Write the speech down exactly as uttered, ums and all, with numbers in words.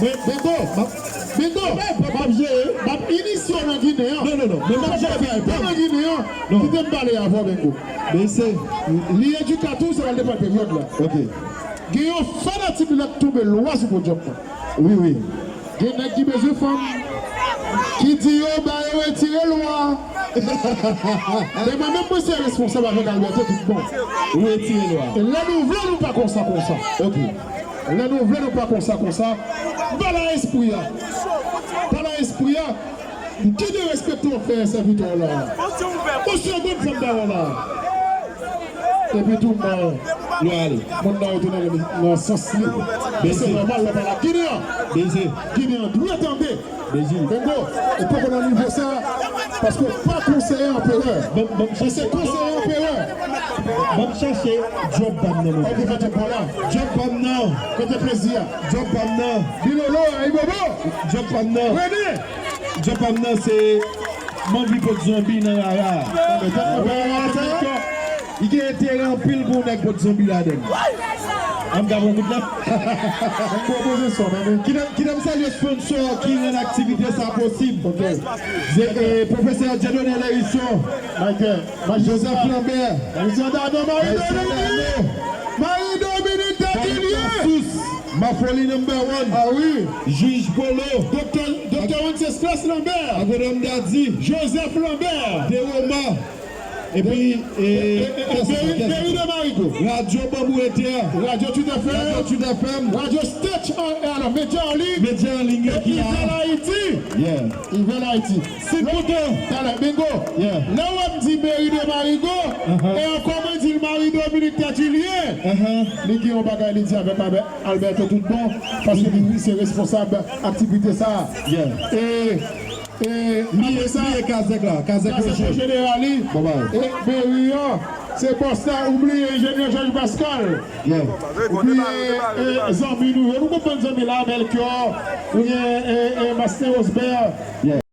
Mwen, Bengo, Bengo, m ap jere, m ap inisye w nan Ginen an. Non, non, non, men m ap jere bagay pa m. Nan Ginen an, kite m pale avè w, Bengo. Men se, li edika tou, sa pral depann peryòd la. Ok. Gen yon fanatik la k tonbe lwa sou podyòm nan. Wi, wi. Gen nèg ki bezwen fanm, ki di yo ba yo retire lwa. Men mwen menm, mwen se responsab avèk Alberto tout bon. Ou retire lwa. E lè nou vle, nou pa konsa, konsa. Ok. Lè nou vle, nou pa konsa, konsa. Pale a espri a. Pale a espri a. Ki derespekte w fè sèvitè w la? Ou se yon grenn fanm dayè la. Epi tou, mwen, lwa ale. Moun nan retounen nan sans li. Men se nòmal lè w pale a Ginen an. Beze. Ginen an dwe tande. Beze. Bengo, ou poko nan nivo sa, paske w pa konseye anperè. Ban m, ban m chèche. Se konseye anperè. Ban m chèche djòb pa m nan, monchè. Ok, fè djòb pa w la. Djòb pa m nan. Kote plezi a? Djòb pa m nan. Bilolo, Ayibobo. Djòb pa m nan. Rene. Djòb pa m nan se m anvi pot zonbi nan rara. Rara sa, li gen enterè anpil pou yon nèg pot zonbi ladan l. An m ka pran kout la? Pwopoze sa, men. Kite m, kite m salye sponsò ki rann aktivite sa posib. Ok. Se, eh, pwofesè Dieudonné Lhérisson. Michael. Joseph Lambert. Alexander Arnaud, Marie Dominique. Marie Dominique Tatillier. Marie Sous. Mafoli number one. Ah wi. Jij Polo. Doktè, Doktè Wenceslas Lambert. Agwonòm Dadi. Joseph Lambert. De Roma. Epi, e, e, e, e, kès ankò, Berry, kès Berry ankò? De Marigo. Radyo Banbou Etè. Radyo Tut F M. Radyo Tut F M. Radyo Stitch, eh, alò, Medya an liy. Medya an liy, epi ki la. Ivel Ayiti. Yeah. Ivel Ayiti. Sipoutan. Talè, Bengo. Yeah. Lè w ap di Berry de Marigo, uh-huh, e ankò mwen di l Marie Dominique Tatillier, uh-huh, li gen yon bagay li di avèk Albè-, Alberto tout bon, paske li, li se responsab aktivite sa a. Yeah. E, e, li apre sa, li e Kazèk la, Kazèk Kazèk Roje. Roje Derali. Bon bagay. E Berry an, se bòs la, ou bliye enjenyè Georges Pascal. Yeah. Ou bliye, e, zanmi nou yo. Nou konprann zanmi la, Melchior, ou gen, e, e, Master Osbert. Yeah.